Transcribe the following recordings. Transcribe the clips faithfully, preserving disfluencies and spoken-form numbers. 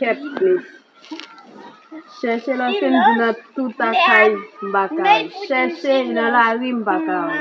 kèt plis. Chèche Lòsendy nan tout akay, m pa ka wè. Chèche nan lari, m pa ka wè.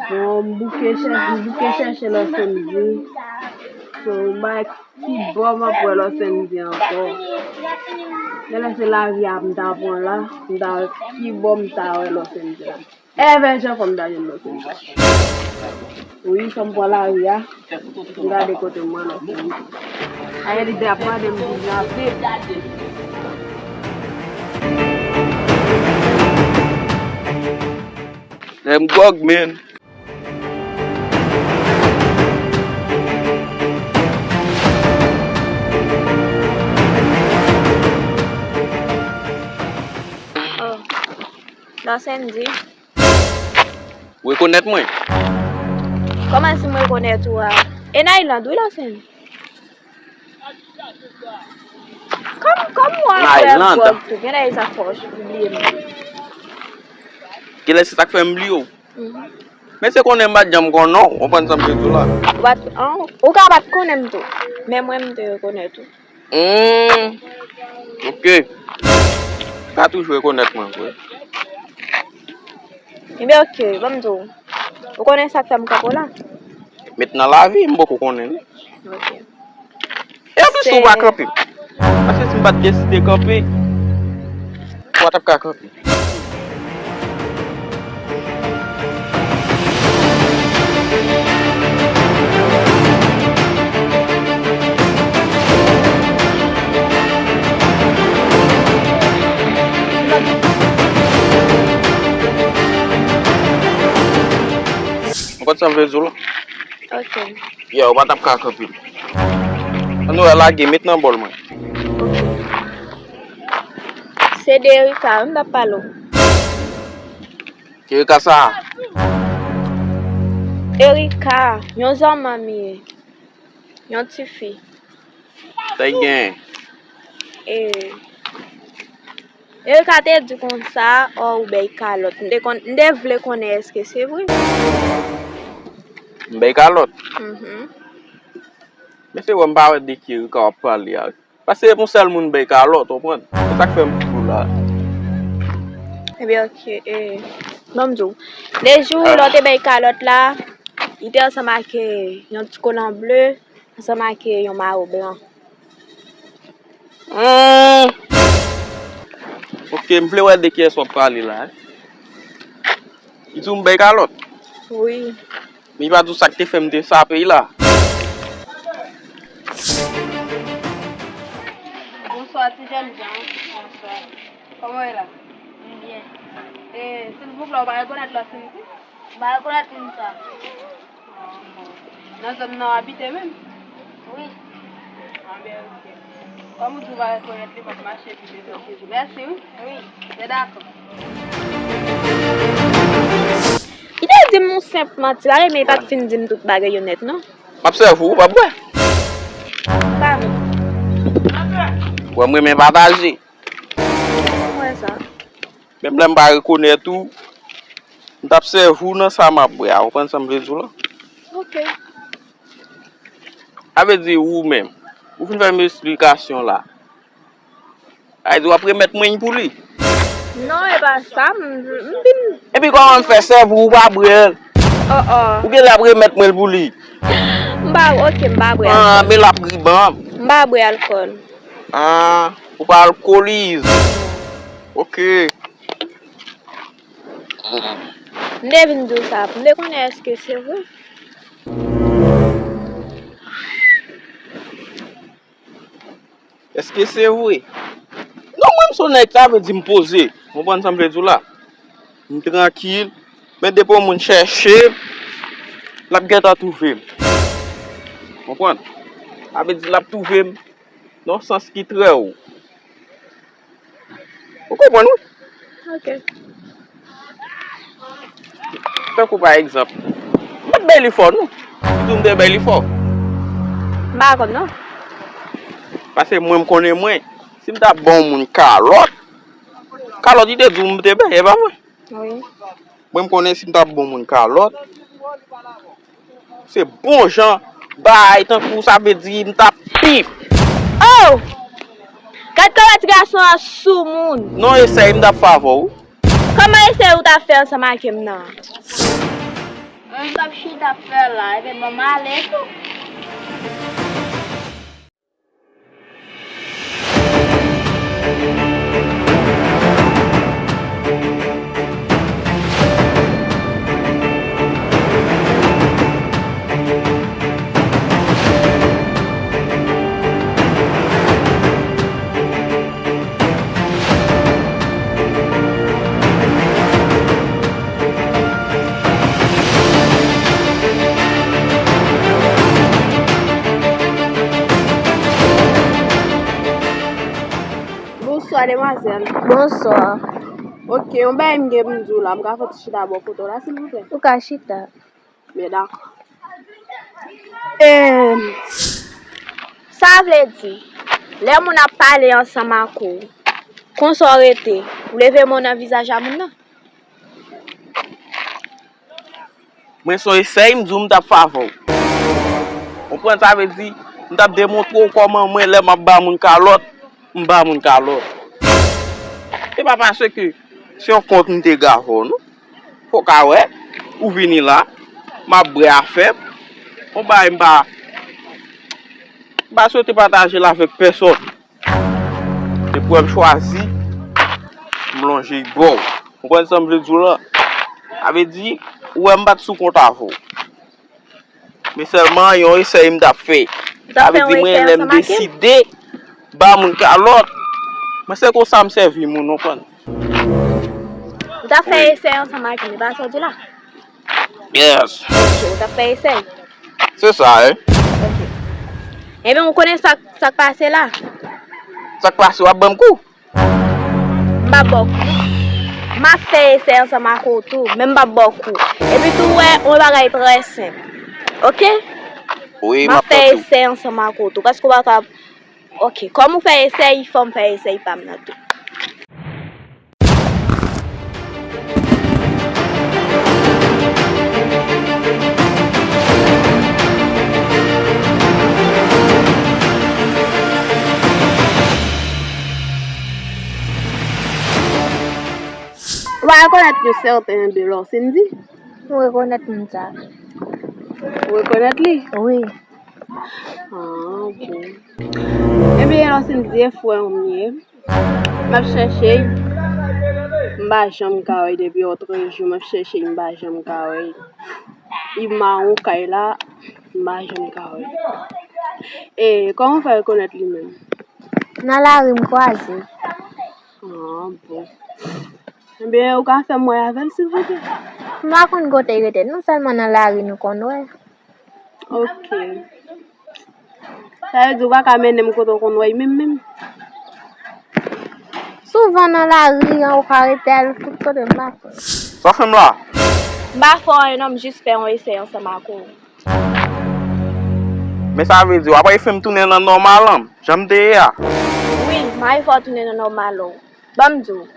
Bon, m bouke chèche, m bouke chèche Lòsendy. So, m pa ki bò m ap wè Lòsendy ankò. Genlè se lari a m ta pran la, m ta wè ki bò m ta wè Lòsendy la. Evè jan fò m ta jwenn Lòsendy. Wi, fò m pran lari a, m gade kote m wè Lòsendy. Ayè, li te ap mande m pou m raple. Dem gwòg, man. Oh, Lòsendy. Rekonèt mwen? Kòman si m rekonèt ou a? E Nayland, wi, Lòsendy. Kòm, kòm ou ap wè gwòg tou, genlè e sa k fè w bliye m. Genlè se sa k fè m bliye w. Mhm. Men se konnen m pa t janm konnen w, w konprann sa m vle di w la. Ou pa t, an, ou ka pa t konnen m tou, men mwen m te rekonèt ou. Hmm, ok. Ou ka toujou rekonèt mwen vre. Ebyen, ok, ban m di w. Ou konnen sa k fè m kanpe w la? Met nan lavi, m poko konnen li. Ok. E anplis, ou pa kanpe. Paske si m pa t deside kanpe, ou pa t ap ka kanpe. Ou konn sa m vle di w la? Ok. Yeah, ou pa t ap ka kanpe. Ann wè, lage, met nan bòl mwen. Ok. Se de Erika, wi, m t ap pale w. Ki Erika sa? Erika, yon zanmi m ye. Yon tifi. Sa l gen? E, Erika te di konsa, ò, ou bay kalòt. M te konn, m te vle konnen èske se vre. M bay kalòt? Mhm. Men se wè m pa wè de ki Erika w ap pale a. Paske se pou sèl moun bay kalòt, w konprann? Se sa k fè m di w la. Ebyen, ok, e, ban m di w. De jou lè w te bay kalòt la, li te ansanm ak, e, yon ti kolan ble, ansanm ak, e, yon mayo blan. Hmm. Ok, m vle wè de kiyès w ap pale la, en. Li di w m bay kalòt? Wi. Men li pa di w sa k te fè m te sape l la. Bonswa, ti jènjan. Bonswa. Kòman w ye la? M byen. E, silvouplè, ou pa rekonèt Lòsendy? M pa rekonèt moun sa. Nan zòn nan w abite menm? Wi. A, byen, ok. Kòm ou di w pa rekonèt li, m ap mache pi devan. Mèsi, wi. Wi. Se dakò. Li te di m yon senp manti, bagay, men li pa t fin di m tout bagay yo nèt, non. M ap sèvi w, w p ap bwè. M pa vle. Wè, m renmen pataje. M wè sa. Menm lè m pa rekonèt ou, m t ap sèvi w nan sa m ap bwè a. Ou konprann sa m vle di w la? Ok. Sa vle di ou menm, ou fin fè m esplikasyon la. Sa vle di w ap remèt mwen l pou li? Non, e pa sa, m, m vin. Epi kòman m fè sèvi w, ou pa bwè l? Oh, oh. Ou genlè ap remèt mwen l pou li? M pa, ok, m pa bwè alkòl. Ah, men l ap ri ban m. M pa bwè alkòl. Ah, ou pa alkolize. Ok. M te vin di w sa, m te konnen èske se vre. Èske se vre? Non, mwen, m se yon nèg, sa vle di m poze. Ou konprann sa m vle di w la? M trankil. Men depi yon moun chèche m, l ap gentan twouve m. Konprann? Sa vle di l ap twouve m nan yon sans ki trè wo. Ou konprann, wi? Ok. Tankou pa egzanp, m pa t bay li fò, non. Di w m te bay li fò. M pa konn, non. Paske mwen, m konnen mwen. Si m ta ban yon moun kalòt, kalòt, li te di w m te bay, e pa vre? Wi. Mwen, m konnen si m ta ban yon moun kalòt, se bon jan bay, tankou sa vle di m t ap pip. Oh! Gad kòman ti gason an soumoun. Non, esèy, m t ap fè avè w. Kòman esèy ou t ap fè ansanm ak m nan? Mwen t ap chita ap fè la, epi bon, m ale tou. Bonswa, demwazèl. Bonswa. Ok, yon bagay m gen pou m di w la, m ka fè ti chita bò kote w la, silvouplè? Ou ka chita. Men dakò. Em, sa vle di, lè moun ap pale ansanm ak ou, konsa w rete, ou leve men w nan vizaj a moun nan? Mwen se yon esèy, m di w m t ap fè avè w. Konprann sa vle di, m t ap demontre w kòman mwen, lè m ap ba moun kalòt, m ba moun kalòt. E pa paske se yon kont m te gave w, non. Fò w ka wè, ou vini la, m ap bwè afè m. Yon bagay m pa, m pa swete pataje l avèk pèsòn. Depi w wè m chwazi, m lonje l ba w. Ou konprann sa m vle di w la? Sa vle di, ou wè m pa t sou kont avè w. Men sèlman yon esèy m t ap fè. Sa vle di mwen, lè m deside ba moun kalòt, mwen se konsa m sèvi moun, ou konprann? Ou t ap fè esèy ansanm ak li, pa sa w di la? Yes. Ok, ou t ap fè esèy? Se sa, wi. Ok. Ebyen, ou konnen sa, sa k pase la? Sa k pase, w ap ban m kou? M p ap ba w kou. M ap fè esèy ansanm ak ou tou, men m p ap ba w kou. Epi tou, wè, yon bagay trè senp. Ok? Wi, m ap fè esèy ansanm ak ou tou, paske w pa ka. Ok, kòm ou fè esèy, fò m fè esèy pa m nan tou. Ou pa rekonèt yon sèten de Lòsindy? M rekonèt moun sa. Ou rekonèt li? Wi. Ah, bon. Ebyen, Lòsindy, e frè w m ye. M ap chèche l. M pa janm ka wè l depi yon trèz jou. M ap chèche l, m pa janm ka wè l. Li mawon kay la, m pa janm ka wè l. E, kòman w fè rekonèt li menm? Nan lari m kwaze. Ah, bon. Ebyen, ou ka fè m wè avè l, silvouplè? M pa konn kote l rete, non, sèlman nan lari nou konn wè. Ok. Sa vle di ou pa ka mennen m kote w konn wè l menm, menm? Souvan nan lari an, ou ka rete al tout kote m pa konn. Sa w fè m la? M pa fè w anyen non, m jis fè yon esèy ansanm ak ou. Men sa vle di, w ap fè m tounen nan nòmal an, jan m te ye a? Wi, m ap fè w tounen nan nòmal ou. Ban m di w,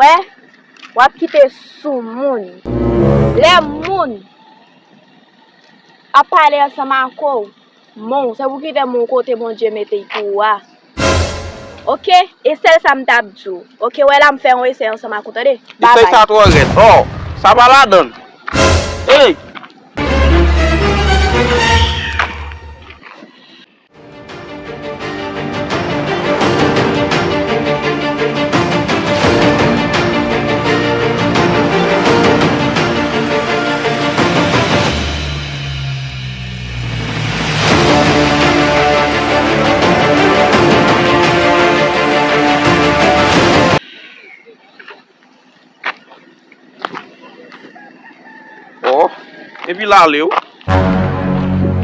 wè, w ap kite soumoun. Lè moun ap pale ansanm ak ou, men w, se pou kite men w kote Bondye mete l pou ou a. Oke? E sèl sa m t ap di w. Oke, wè la m fè yon esèy ansanm ak ou, tande? Esèy sa twò rèd. Oh, sa pa ladan l. Ey! Oh, epi l ale wi.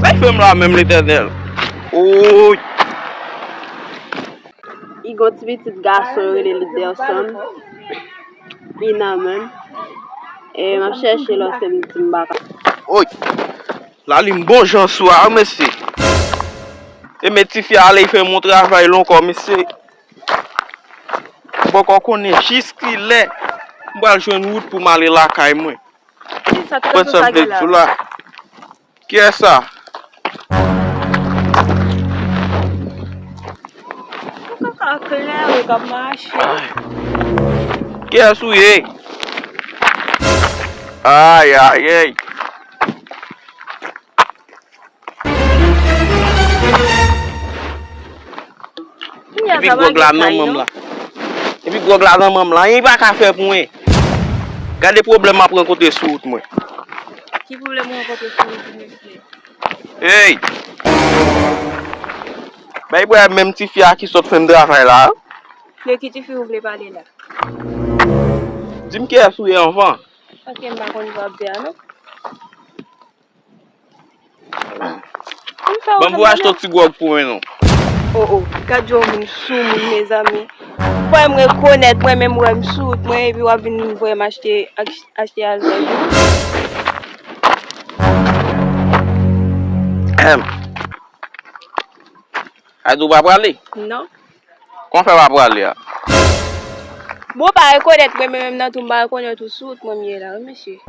Sa k fè m la menm, Letènèl? Oy! Li gon ti pitit gason, yo rele Liderson. Li nan men m. E m ap chèche l, se m di m pa ka. Oy! Lalim bon jan sou a, wi, mesye. E men tifi a ale, li fè m yon travay lon kò, mesye. M poko konnen jis kilè m pral jwenn wout pou m ale lakay mwen. Kisa, kisa sa ki la? Kiyès sa? Ak lè yo k ap mache. Kiyès ou ye? Ay, ay, ay. Epi gwòg la nan men m la. Epi gwòg la nan men m la. Anyen pa ka fè pou mwen. Gade pwoblèm m ap rankontre sou wout mwen. Ki pwoblèm ou rankontre sou wout ou, mesye? Hey! Bay bwè menm ti fi a ki sot fè m travay la. De ki ti fi ou vle pale la? Di m kiyès ou ye anvan. Paske m pa konn sa w ap di a non. Ban m pou achte yon ti gwòg pou mwen non. O o, gad jan moun sou moun mezanmi. Fò m rekonèt mwen menm wè m sou wout mwen epi w ap vin voye m achte achte alkòl. Ahem. Adi w pa prale? Non. Kòman fè w pa prale a? Bon, w pa rekonèt mwen menm nan tou, m pa rekonèt ou sou wout mwen m ye la wi mesye.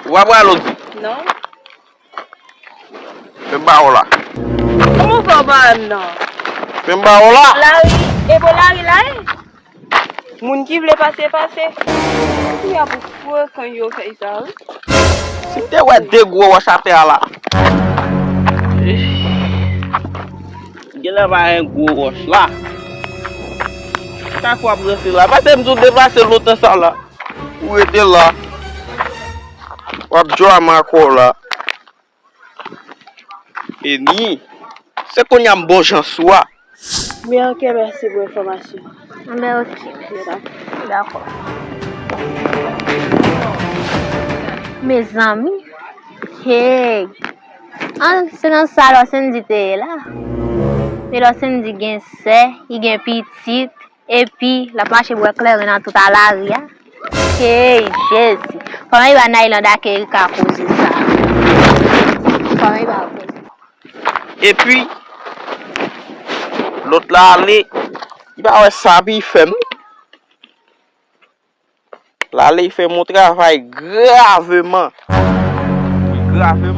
Ou pa prale ou di? Non. Men ba w la. Kòman w fè w pa wè m nan? Men ba w la. Lari, e bò lari la ye? Moun ki vle pase, pase. Kounya pou frekan yo fè sa wi. Si m te wè de gwo wòch atè a la. Genlè pa gen gwo wòch la. Sa k w ap ranse la? Pase m di w deplase lontan sa la. Ou rete la. W ap djwa makò la. Eni, se kounye a m bon jan sou a. Men anke mèsi pou enfòmasyon. Anben, ok. Dakò. Mezanmi. Hey. An, se nan sa Lòsendy te ye la. Men Lòsendy gen sè, li gen pitit. Epi, l ap mache bwè kleren nan tout a lari a. Hey, Jezi! Kòman li ba Naylanda ke li ka koze sa? Kòman li ba koze? Epi, lòt la ale, li pa wè sa pi fè m. L ale, li fè m yon travay graveman. Li grave.